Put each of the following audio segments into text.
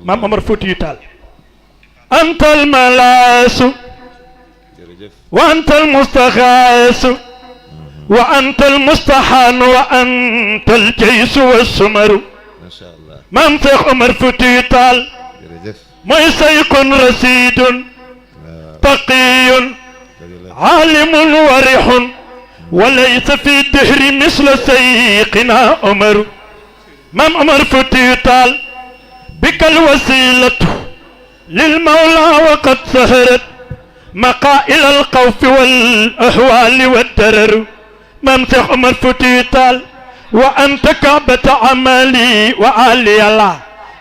maam Omar Foutiyou Tall antal malaasu wa antal mustaxaasu wa antal mustaxaanu wa antal jaysu wa sumaru maam Seex Omar Foutiyou Tall mooy saykun rasidun taqiyun aalimun warixun wa laysa fi dihri misla sayqina Omaru maam Omar Foutiyou Tall bikal wasilatu lil mawla wa qad saharat maqaa'il al xawfi wal ahwaali wa dararu maam Seex Omar Foutiyou Tall wa anta kaabata amali wa aliya la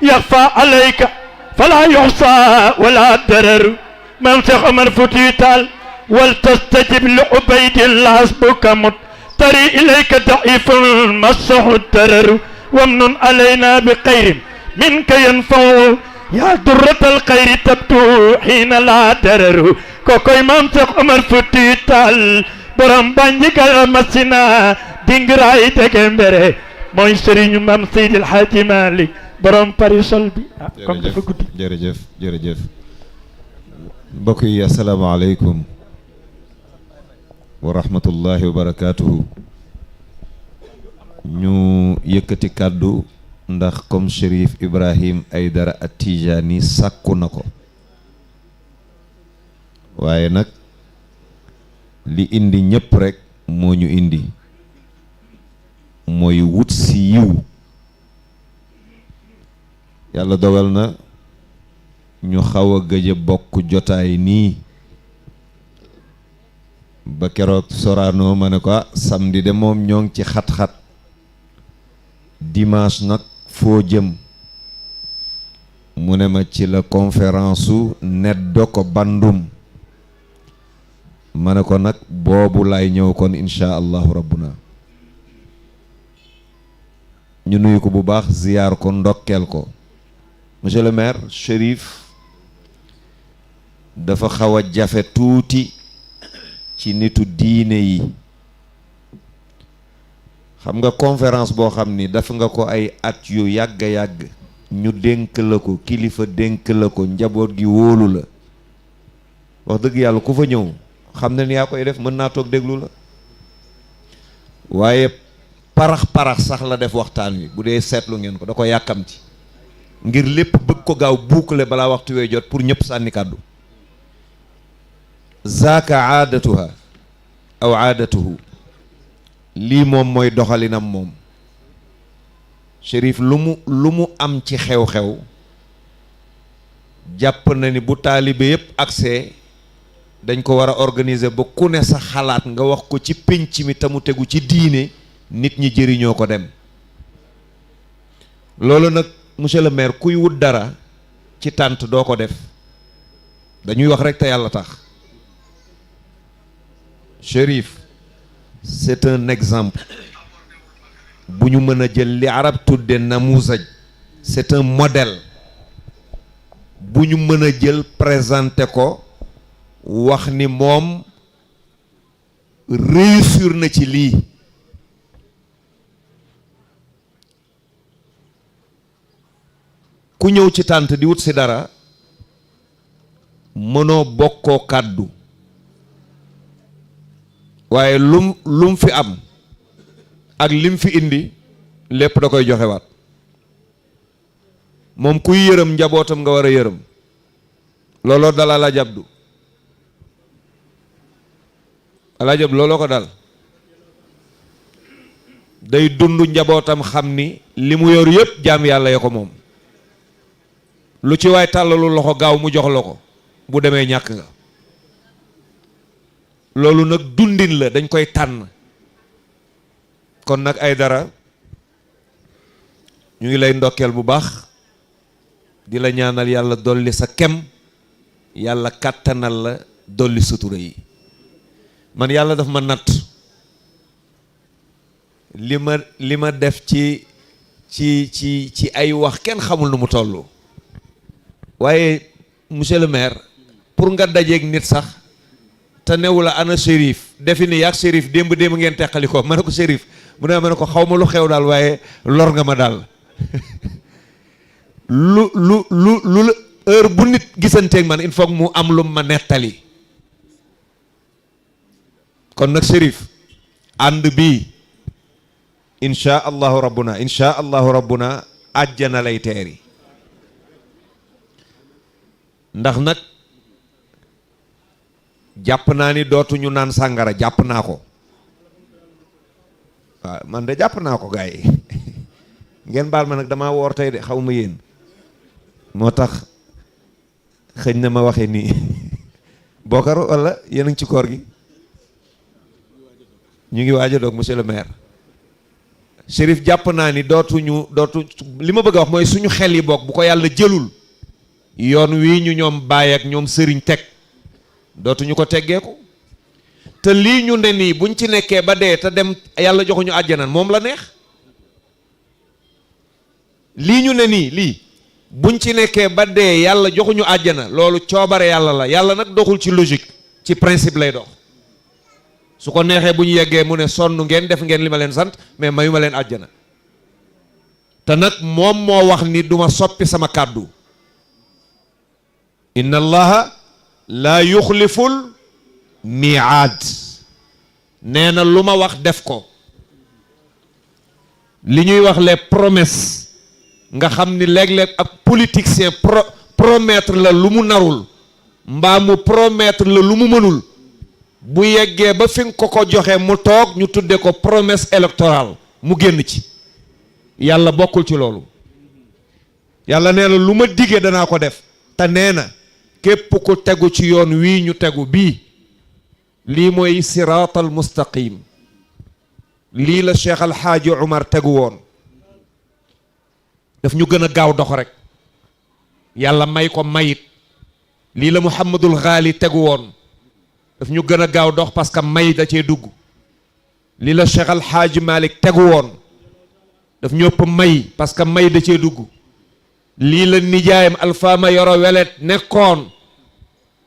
yaxfa alayka fala yuxsa wala dararu maam Seex Omar Foutiyou Tall wal tastajib li ubaydillah hasbuka mutari ilayka daifun massahu dararu wamnun alayna bi xayrin minka yanfaw yaa durratal xayri tabtu xiina laa dararu kokoy maam Seex Omar Foutiyou Tall borom banjigal masina dingiraay tege mbere mooy sëriñu maam Seydil Hadji Malick borom parisol bi comme dafa guddi jërëjëf jërëjëf mbokk yi asalaamaaleykum wa rahmatullahi wa barakaatuhu ñu yëkkati kàddu ndax comme Chérif Ibrahim Aïdara At-Tijani sàkku na ko waaye nag li indi ñëpp rek moo ñu indi mooy wut si yiw yàlla dogal na ñu xaw a gëj a bokk jotaay nii ba keroog Sorano ma ne ko samedi de moom ñoo ngi ci xat-xat dimanche nag foo jëm mu ne ma ci la conférence su neddo ko bandum ma ne ko nag boobu lay ñëw kon insha allahu rabbuna ñu nuyu ko bu baax ziyaar ko ndokkeel ko monsieur le maire Chérif dafa xaw a jafe tuuti ci nitu diine yi xam nga conférence boo xam ni daf nga ko ay at yu yàgg yàgg ñu dénk la ko kilifa dénk la ko njaboot gi wóolu la wax dëgg yàlla ku fa ñëw xam ne ni yaa koy def mën naa toog déglu la waaye parax sax la def waxtaan wi bu dee seetlu ngeen ko da ko yàkkamti ngir lépp bëgg ko gaaw boucler balaa waxtu wee jot pour ñëpp sànni kàddu zaaka aadatuha aw aadatuhu lii moom mooy doxalinam moom Chérif lu mu am ci xew-xew jàpp na ni bu taalibe yépp accès dañ ko war a organiser ba ku ne sa xalaat nga wax ko ci pénc mi te mu tegu ci diine nit ñi jëriñoo ko dem loolu nag monsieur le maire kuy wut dara ci tànt doo ko def dañuy wax rek te yàlla tax Chérif c'est un exemple bu ñu mën a jël li arab tudde namuusaj c'est un modèle bu ñu mën a jël présenté ko wax ni moom réussir na ci lii ku ñëw ci tànt di wut si dara mënoo bokkoo kàddu waaye lum fi am ak lim fi indi lépp da koy joxewaat moom kuy yërëm njabootam nga war a yërëm looloo dal Alaaji Abdu Alaaji Abdu looloo ko dal day dund njabootam xam ni li mu yor yëpp jaam yàlla ya ko moom lu ci waay tàllalu loxo gaaw mu jox la ko bu demee ñàkk nga loolu nag dundin la dañ koy tànn kon nag Aïdara ñu ngi lay ndokkeel bu baax di la ñaanal yàlla dolli sa kem yàlla kàttanal la dolli sutura yi man yàlla daf ma natt li ma def ci ay wax kenn xamul nu mu toll waaye monsieur le maire pour nga dajeeg nit sax te newu la ana Chérif defi ni yaag Chérif démb ngeen teqali ko ma ne ko Chérif mu ne ma ne ko xaw ma lu xew daal waaye lor nga ma daal lu heure bu nit gisanteeg man il faut mu am lu ma nettali. kon nag Chérif ànd bi insha allahu rabbuna àjjana lay teeri ndax nag jàpp naa ni dootuñu naan sàngara jàpp naa ko waaw man de jàpp naa ko gars yi ngeen baal ma nag damaa woor tey de xaw ma yéen moo tax xëñ na ma waxee nii Bokar wala yéen a ngi ci koor gi ñu ngi waaj a doog monsieur le maire Chérif jàpp naa ni dootu li ma bëgg a wax mooy suñu xel yi bokk bu ko yàlla jëlul yoon wii ñu ñoom bàyyi ak ñoom sëriñ teg dootuñu ko teggeeku te lii ñu ne nii buñ ci nekkee ba dee te dem yàlla joxuñu àjjana moom la neex lii ñu ne nii lii buñ ci nekkee ba dee yàlla joxuñu àjjana loolu coobare yàlla la yàlla nag doxul ci logique ci principe lay dox su ko neexee bu ñu yeggee mu ne sonn ngeen def ngeen li ma leen sant mais mayu ma leen àjjana te nag moom moo wax ni duma soppi sama kàddu inna allaha laa yuxliful miaad nee na lu ma wax def ko li ñuy wax les promesses nga xam ni léeg-léeg ak politicien promettre la lu mu narul mbaa mu promettre la lu mu mënul bu yeggee ba fi nga ko joxe mu toog ñu tudde ko promesse électorale mu génn ci yàlla bokkul ci loolu yàlla nee na lu ma digee danaa ko def te nee na képp ku tegu ci yoon wii ñu tegu bii lii mooy siraatal mustaqim lii la Cheikh Alxaaji Umar tegu woon daf ñu gën a gaaw dox rek yàlla may ko mayit lii la Muhammadul Ghali tegu woon daf ñu gën a gaaw dox parce que may da cee dugg lii la Cheikh Hadji Malick tegu woon daf ñu ëpp may parce que may da cee dugg lii la nijaayam Alfaama Yoro Welet nekkoon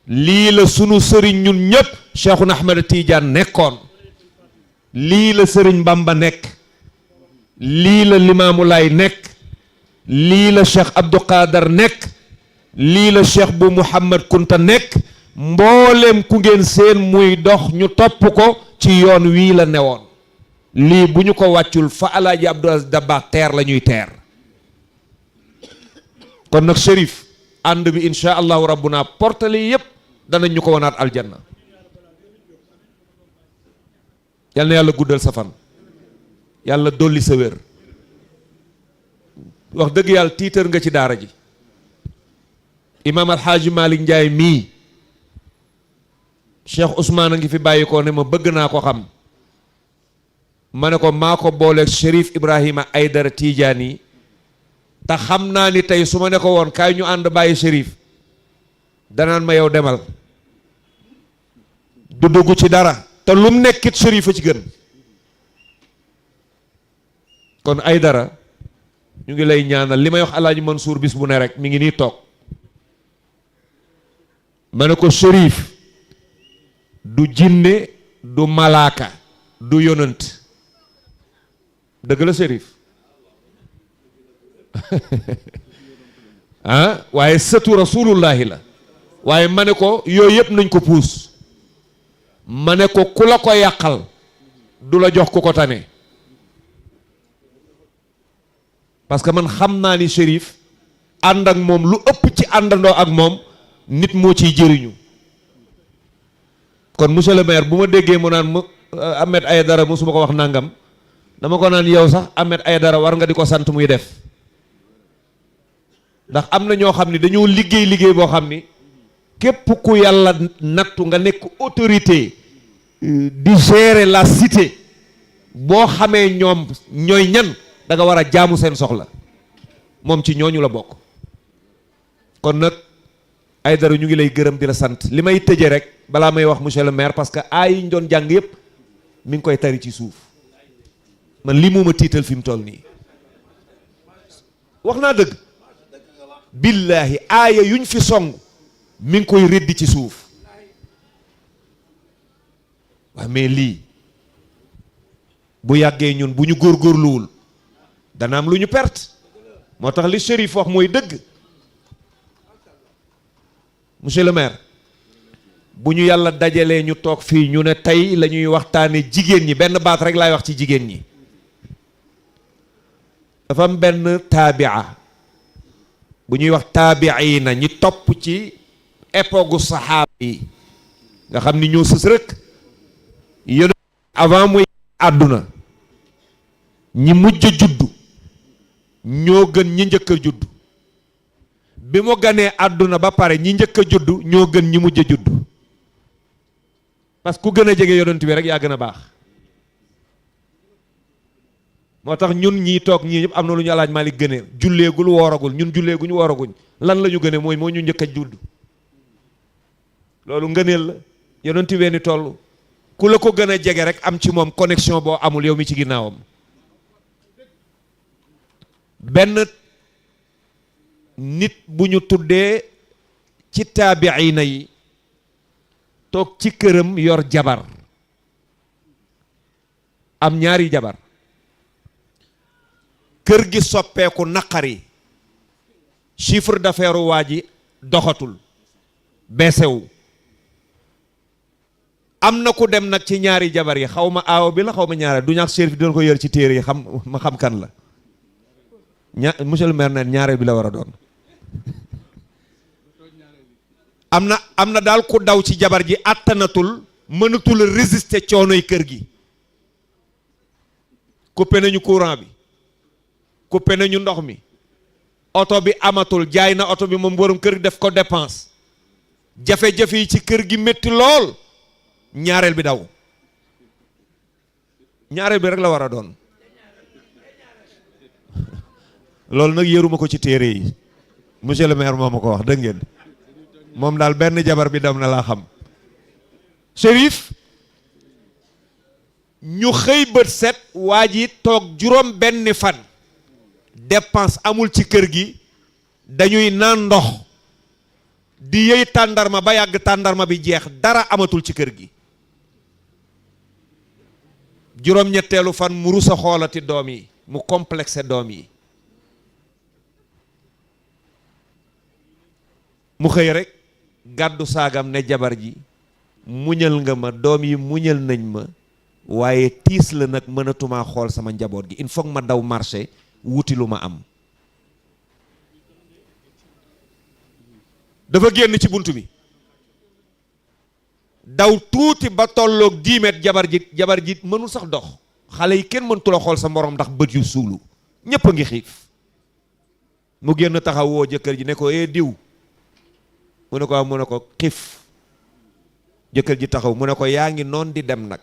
lii la sunu sëriñ ñun ñëpp Cheikhuna Ahmed Tidiane nekkoon lii la sëriñ Bamba nekk lii la Limaamu Laay nekk lii la Cheikh Abdou Qadir nekk lii la Cheikh bu Mouhamad Kunta nekk mboolem ku ngeen seen muy dox ñu topp ko ci yoon wii la newoon lii bu ñu ko wàccul fa Alaaji Abdou Aziz Dabakh teer la ñuy teer kon nag Chérif ànd bi insha allahu rabbuna portali yépp danañ ñu ko wanaat aljanna yal na yàlla guddal sa fan yàlla dolli sa wér wax dëgg yàlla tiitër nga ci daara ji imaam alxaaji Malick Ndiaye mii Cheikh Ousmane a ngi fi bàyyi ko ne ma bëgg naa ko xam ma ne ko maa ko booleeg Chérif Ibrahima Aydara Tidiane te xam naa ni tey su ma ne ko woon kaay ñu ànd bàyyi Chérif danaan ma yow demal du dugg ci dara te lum nekkit Chérif a ci gën kon Aydara ñu ngi lay ñaanal li may wax Alaaji Mansour bis bu ne rek mi ngi nii toog ma ne ko Chérif du jinne du malaaka du yonant dëgg la Chérif ah waaye sëtu rasulullahi la waaye ma ne ko yooyu yëpp nañ ko puus ma ne ko ku la ko yàqal du la jox ku ko tane parce que man xam naa ni Chérif ànd ak moom lu ëpp ci àndandoo ak moom nit moo ciy jëriñu kon monsieur le maire bu ma déggee mu naan Ahmed Aïdara musuma ko wax nangam dama ko naan yow sax Ahmed Aïdara war nga di ko sant muy def ndax am na ñoo xam ni dañoo liggéey boo xam ni képp ku yàlla nattu nga nekk autorité di gérer la cité boo xamee ñoom ñooy ñan da nga war a jaamu seen soxla moom ci ñooñu la bokk kon nag Aïdara ñu ngi lay gërëm di la sant li may tëje rek balaa may wax monsieur le maire parce que aay yi ñu doon jàng yépp mi ngi koy tari ci suuf man lii moo ma tiital fi mu toll nii wax naa dëgg billaahi aaya yuñ fi song mi ngi koy reddi ci suuf waaw mais lii bu yàggee ñun bu ñu góorgóorluwul dana am lu ñu perte moo tax li Chérif wax mooy dëgg. monsieur le maire bu ñu yàlla dajalee ñu toog fii ñu ne tey la ñuy waxtaane jigéen ñi benn baat rek laay wax ci jigéen ñi. dafa am benn taabia bu ñuy wax taabiina ñi topp ci époque saxaaba yi nga xam ni ñoo sës rek yéen avant muy àdduna ñi mujj a juddu ñoo gën ñi njëkk a juddu bi mu ganee àdduna ba pare ñi njëkk a juddu ñoo gën ñi mujj a juddu parce que ku gën a jege yonent bi rek yaa gën a baax. moo tax ñun ñii toog ñii ñëpp am na lu ñu Hadji Malick gënee julleegul wooragul ñun julleeguñu wooraguñ lan la ñu gënee mooy moo ñu njëkk a judd loolu ngëneel la yonent bi ni toll ku la ko gën a jege rek am ci moom connexion boo amul yow mi ci ginnaawam. benn nit bu ñu tuddee ci taabiina yi toog ci këram yor jabar am ñaari jabar kër gi soppeeku naqari chiffre d'affaires waa ji doxatul beesewu am na ku dem nag ci ñaari jabar yi xaw ma aaw bi la xaw ma ñaare du ñàkk chérif doon ko yër ci téere yi xam ma xam kan la monsieur le maire neen ñaareel bi la war a doon am na daal ku daw ci jabar ji àttanatul mënatul résister coonoy kër gi coupé nañu courant bi coupé nañu ndox mi oto bi amatul jaay na oto bi moom borom kër gi def ko dépense jafe-jafe yi ci kër gi métti lool ñaareel bi daw ñaareel bi rek la war a doon loolu nag yëruma ko ci téere yi monsieur le maire moo ma ko wax dégg ngeen moom daal benn jabar bi dem na laa xam. Chérif ñu xëy bët set waa ji toog juróom benni fan dépense amul ci kër gi dañuy naan ndox di yëy tàndarma ba yàgg tàndarma bi jeex dara amatul ci kër gi juróom ñetteelu fan mu rus a xoolati doom yi mu complexé doom yi mu xëy rek gàddu saagam ne jabar ji muñal nga ma doom yi muñal nañ ma waaye tiis la nag mënatumaa xool sama njaboot gi il faut ma daw marché wuti lu ma am dafa génn ci bunt bi daw tuuti ba tolloog 10 mètres jabar ji mënul sax dox xale yi kenn mëntu la xool sa morom ndax bët yu suulu ñépp a ngi xiif mu génn taxaw woo jëkkër ji ne ko diw mu ne ko xiif jëkkër ji taxaw mu ne ko yaa ngi noon di dem nag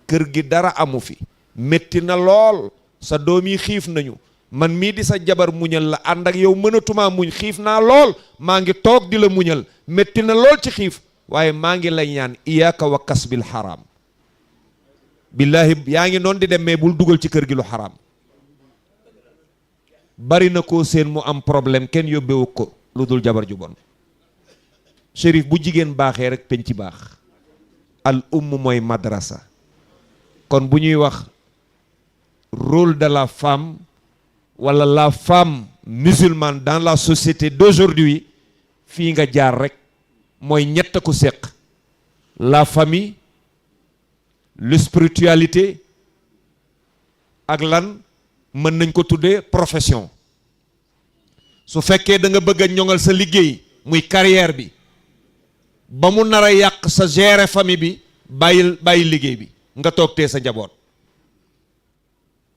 kër gi dara amu fi métti na lool sa doom yi xiif nañu man mii di sa jabar muñal la ànd ak yow mënatumaa muñ xiif naa lool maa ngi toog di la muñal métti na lool ci xiif waaye maa ngi lay ñaan iyaaka wa kasbil xaraam billaahi yaa ngi noon di dem mais bul dugal ci kër gi lu xaraam bari na koo seen mu am problème kenn yóbbewu ko lu dul jabar ju bon Chérif bu jigéen baaxee rek penc baax al mooy madrasa kon bu ñuy wax rôle de la femme wala la femme musulmane dans la société d'aujourd'hui fii nga jaar rek mooy ñett ku séq la famille la spiritualité ak lan mën nañ ko tuddee profession su fekkee da nga bëgg a ñoŋal sa liggéey muy carrière bi ba mu nar a yàq sa gérer famille bi bàyyi liggéey bi nga toog tee sa njaboot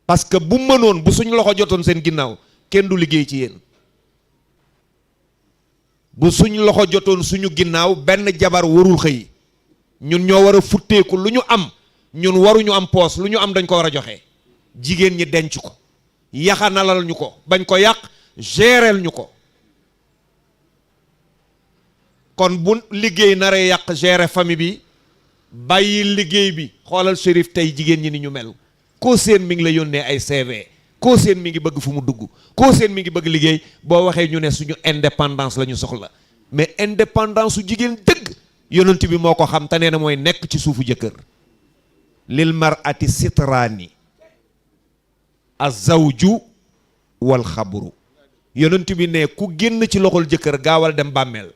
parce que bu mënoon bu suñ loxo jotoon seen ginnaaw kenn du liggéey ci yéen bu suñ loxo jotoon suñu ginnaaw benn jabar warul xëy ñun ñoo war a futteeku lu ñu am ñun waruñu am poos lu ñu am dañ ko war a joxe jigéen ñi denc ko yaxanalal ñu ko bañ ko yàq géreel ñu ko kon bu liggéey naree yàq gérer famille bi bàyyi liggéey bi xoolal Chérif tey jigéen ñi ni ñu mel koo seen mi ngi la yónnee ay CV koo seen mi ngi bëgg fu mu dugg koo seen mi ngi bëgg liggéey boo waxee ñu ne suñu indépendance la ñu soxla mais indépendance su jigéen dëgg yonent bi moo ko xam te nee na mooy nekk ci suufu jëkkër lil mar'ati sitraani azawju wal xabru yonent bi ne ku génn ci loxol jëkkër gaawal dem bàmmeel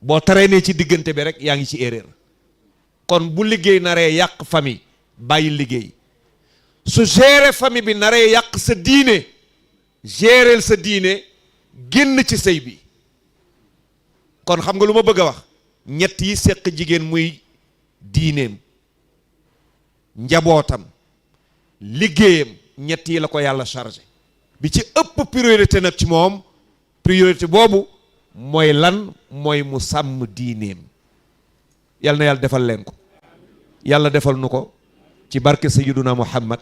boo taree ne ci diggante bi rek yaa ngi ci erreur kon bu liggéey naree yàq famille bàyyi liggéey su gérer famille bi naree yàq sa diine géreel sa diine génn ci sëy bi kon xam nga lu ma bëgg a wax ñett yi seq jigéen muy diineem njabootam liggéeyam ñett yi la ko yàlla chargé bi ci ëpp priorité nag ci moom priorité boobu mooy lan mooy mu sàmm diineem yàlla na yàlla defal leen ko yàlla defal nu ko ci barke Sayyiduna Muhammad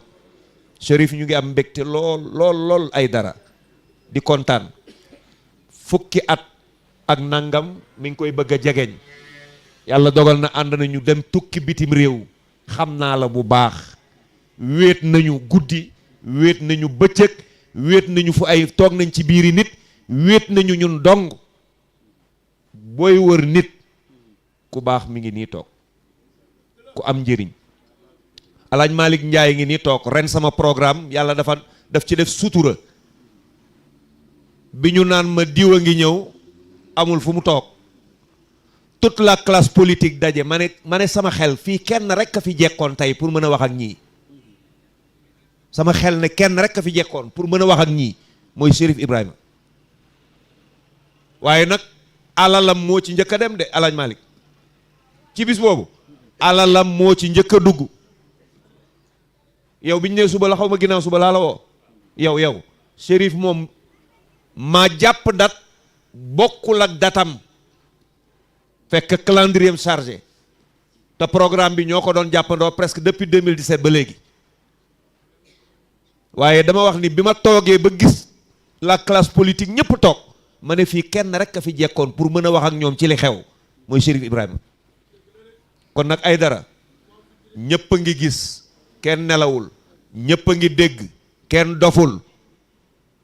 Chérif ñu ngi am mbégte lool ay dara di kontaan fukki at ak nangam mi ngi koy bëgg a jegeñ yàlla dogal na ànd nañu dem tukki bitim réew xam naa la bu baax wéet nañu guddi wéet nañu bëccëg wéet nañu fu ay toog nañ ci biiri nit wéet nañu ñun dong booy wër nit ku baax mi ngi nii toog ku am njëriñ Hadji Malick Ndiaye ngi nii toog ren sama programme yàlla daf ci def sutura bi ñu naan ma diw a ngi ñëw amul fu mu toog toute la classe politique daje ma ne sama xel fii kenn rek a fi jekkoon tey pour mën a wax ak ñii sama xel ne kenn rek a fi jekkoon pour mën a wax ak ñii mooy Chérif Ibrahima waaye nag alalam moo ci njëkk a dem de Hadji Malick ci bis boobu alalam moo ci njëkk a dugg yow bi ñu nee suba la xaw ma ginnaaw suba laa la woo yow Chérif moom maa jàpp dat bokkul ak datam fekk calendrier chargé te programme bi ñoo ko doon jàppandoo presque depuis 2017 ba léegi waaye dama wax ni bi ma toogee ba gis la classe politique ñëpp toog ma ne fii kenn rek a fi jekkoon pour mën a wax ak ñoom ci li xew mooy Chérif Ibrahima kon nag ay dara ñëpp a ngi gis kenn nelawul ñëpp a ngi dégg kenn doful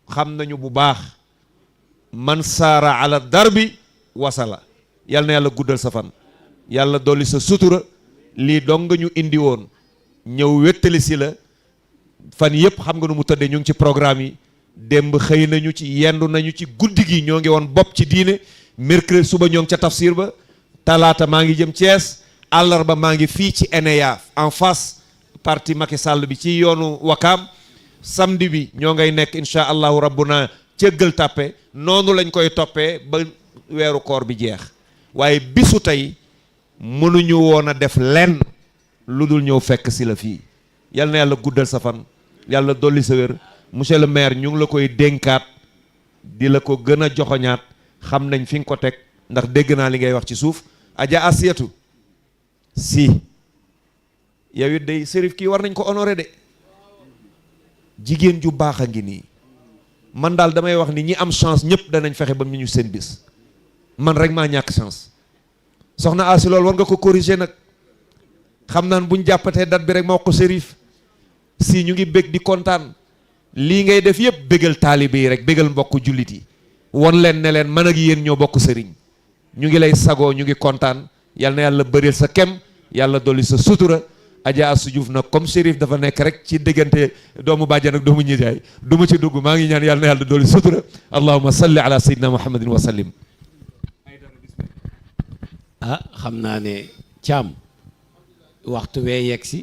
xam nañu bu baax man saara ala darbi wasala yal na yàlla guddal sa fan yàlla dolli sa sutura lii dong nga ñu indi woon ñëw wéttali si la fan yëpp xam nga nu mu tëddee ñu ngi ci programme yi démb xëy nañu ci yendu nañu ci guddi gi ñoo ngi woon bopp ci diine mercredi suba ñoo ngi ca tafsir ba talaata maa ngi jëm Thiès àllarba maa ngi fii ci ENEA en face parti Macky Sall bi ci yoonu Wakaam samedi bi ñoo ngay nekk insha allahu rabbuna cëggal tàppe noonu lañ koy toppee ba weeru koor bi jeex waaye bisu tey mënuñu woon a def lenn lu dul ñëw fekk si la fii yal na yàlla guddal sa fan yàlla dolli sa wér monsieur le maire ñu ngi la koy dénkaat di la ko gën a joxoñaat xam nañ fi nga ko teg ndax dégg naa li ngay wax ci suuf Adja Asiyatu si yow it day Chérif kii war nañ ko honoré de jigéen ju baax a ngi nii man daal damay wax ni ñi am chance ñëpp danañ fexe ba mu ñu seen bis man rek maa ñàkk chance soxna Asi loolu war nga ko corriger nag xam naan buñ jàppatee date bi rek ma wax ko Chérif si ñu ngi bég di kontaan lii ngay def yëpp bégal taalibe yi rek bégal mbokk jullit yi won leen ne leen man ak yéen ñoo bokk sëriñ ñu ngi lay sagoo ñu ngi kontaan yal na yàlla bëril sa kem yàlla dolli sa sutura Adja Assou Diouf nag comme Chérif dafa nekk rek ci diggante doomu bàjjan ak doomu ñijaay du ma ci dugg maa ngi ñaan yàlla na yàlla dolli sutura allahumma salli ala sayyidina muhammadin wa sallim. ah xam naa ne Thiam waxtu wee yegg si